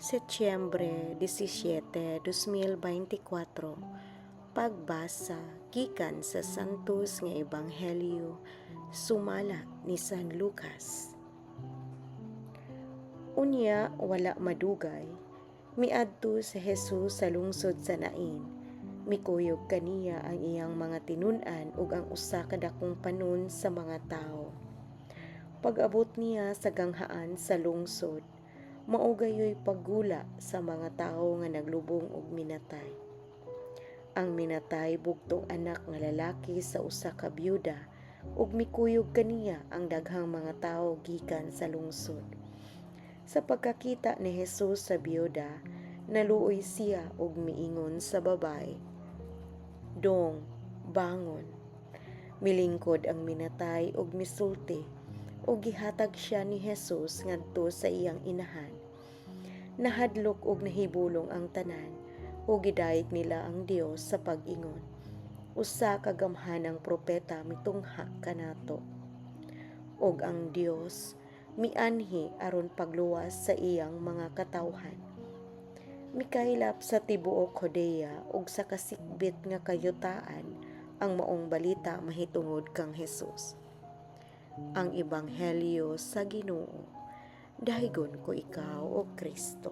Setyembre 17, 2024. Pagbasa gikan sa Santos nga Ebanghelyo sumala ni San Lucas. Unya wala madugay, miadto si Jesus sa lungsod sa Nain. Mikuyog kaniya ang iyang mga tinun-an ug ang usa ka dakong panon sa mga tawo. Pag-abot niya sa ganghaan sa lungsod, mao gayoy paggula sa mga tawo nga naglubong og minatay. Ang minatay bugtong anak nga lalaki sa usa ka byuda ug mikuyog kaniya ang daghang mga tawo gikan sa lungsod. Sa pagkakita ni Jesus sa byuda, naluoy siya ug miingon sa babaye, "Dong, bangon." Milingkod ang minatay ug misulti ug gihatag siya ni Jesus ngadto sa iyang inahan. Nahadlok ug nahibulong ang tanan ug gidayeg nila ang Dios sa pag-ingon, "Usa ka gamhanang propeta mitungha kanato. Ug ang Dios mianhi aron pagluwas sa iyang mga katawhan." Mikaylap sa tibuok Judea ug sa kasikbit nga kayutaan ang maong balita mahitungod kang Jesus. Ang Ebanghelyo sa Ginoo. Daygon ko ikaw, o Kristo.